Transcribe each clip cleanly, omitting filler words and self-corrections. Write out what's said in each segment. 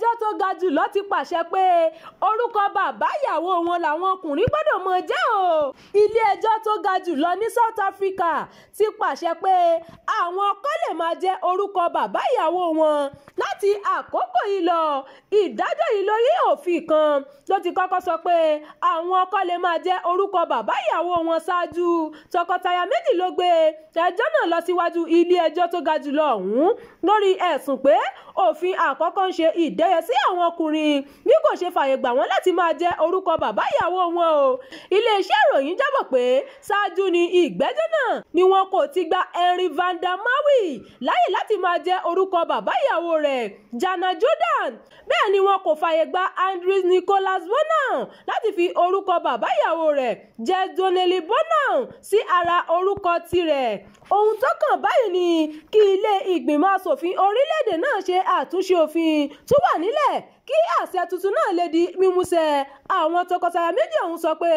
ẹjọ́ tó ga jùlọ ti pàṣẹ pé orúkọ bàbá ìyàwó wọn làwọn ọkùnrin gbọ́dọ̀ mọ̀ jẹ́ o. Ilé ẹjọ́ tó ga jùlọ ní South Africa ti pàṣẹ pé àwọn ọkọ lè máa jẹ́ orúkọ bàbá ìyàwó wọn láti àkókò yìí lọ. Ìdájọ́ yìí lórí òfin kan ló ti kọ́kọ́ sọ pé àwọn ọkọ lè máa jẹ́ orúkọ bàbá ìyàwó wọn ṣáájú. Tọkọtaya méjì ló gbé ẹjọ́ náà lọ síwájú ilé ẹjọ́ tó ga jùlọ ọ̀hún lórí ẹ̀sùn pé òfin àkọ́kọ́ ń ṣe ìdẹ́yẹ sí àwọn ọkùnrin bí kò ṣe fàyè gbà wọ́n láti máa jẹ́ orúkọ bàbá ìyàwó wọn o. Iléeṣẹ́ ìròyìn jábọ̀ pé ṣáájú ni ìgbẹ́jọ́ náà ni wọn kò ti gba Henry van der Merwe láyè láti máa jẹ́ orúkọ bàbá ìyàwó rẹ̀ Jana Jordan. Bẹ́ẹ̀ ni wọn kò fàyè gba Andries Nicholas Bonham láti fi orúkọ bàbá ìyàwó rẹ̀ jẹ́ Donnelly Bonham sí ara orúkọ tirẹ̀. Ohun tó kàn báyìí ni kí ilé ìgbìmọ̀ asòfin orílẹ̀-èdè náà ṣe àtúnṣe òfin tó wà nílẹ̀ kí àṣẹ tuntun náà lè di mímúṣẹ. Àwọn tọkọtaya méjì ọ̀hún sọ pé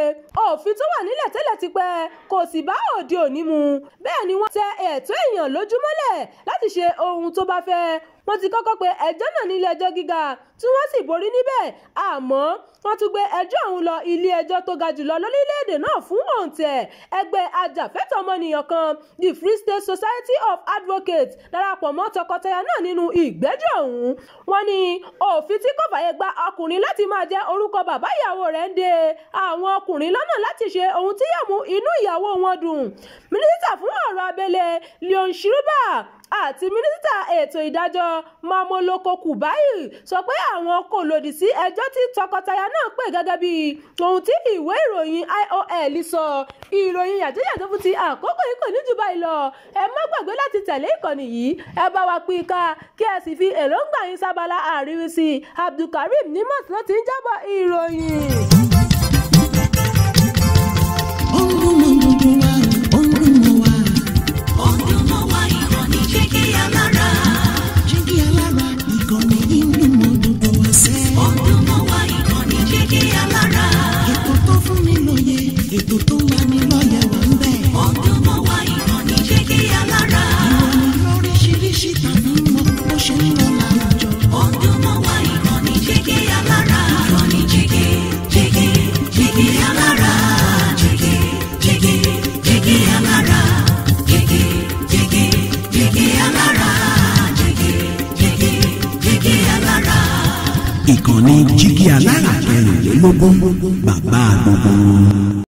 òfin tó wà nílẹ̀ tẹ́lẹ̀ ti pẹ́ kò sì bá òde òní mu. Bẹ́ẹ̀ ni wọ́n tẹ ẹ̀tọ́ èèyàn lójúmọ́lẹ̀ láti ṣe ohun tó bá fẹ́. Wọ́n ti kọ́kọ́ pe ẹjọ́ náà nílé ẹjọ́ gíga tí wọ́n sì borí níbẹ̀, àmọ́ wọ́n tún gbé ẹjọ́ ọ̀hún lọ ilé ẹjọ́ tó ga jùlọ lórílẹ̀‐èdè náà fún òǹtẹ̀. Ẹgbẹ́ ajàfẹ́tọ̀ọ́ ọmọnìyàn kan, the Free State Society of Advocates, darapọ̀ mọ́ tọkọtaya náà nínú ìgbẹ́jọ́ ọ̀hún. Wọ́n ní òfin tí kò fàyè gba ọkùnrin láti máa jẹ́ orúkọ bàbá ìyàwó rẹ̀ ń de àwọn ọkùnrin lọ́nà láti ṣe ohun tí yóò mú inú ìyàwó wọn dùn. Mínísítà fún ọ̀rọ̀ abẹ́lé Leon Schreiber àti mínísítà ètò ìdájọ́ Mamoloko Kubayi sọ pé àwọn kò lòdì sí ẹjọ́ tí tọkọtaya náà pè gẹ́gẹ́ bí ohun tí ìwé ìròyìn IOL sọ. Ìròyìn yàjóyàjó fún ti àkókò yìí kò ní jù báyìí lọ. Ẹ má gbàgbé láti tẹ̀lé ìkànnì yìí, ẹ bá wa pín ká kí ẹ sì fi èròǹgbà yín sábàlá àríwísí. Abdulkareem Nimot ló ti ń jábọ̀ ìròyìn. Ètò tó ń lani lọ́yẹ̀ wà ń bẹ̀. Ó ń dún mọ́ wa, ìkànnì Jígí Alára. Ìròyìn lóríṣiríṣi tàbí mọ bó ṣe ń lọ láwùjọ. Ó ń dún mọ́ wa, ìkànnì Jígí Alára. Ìkànnì Jígí, Jígí, Jígí Alára. Jígí, Jígí, Jígí Alára. Jígí, Jígí, Jígí Alára. Jígí, Jígí, Jígí Alára. Ìkànnì Jígí Alára 24 bàbá gbogbo wọn.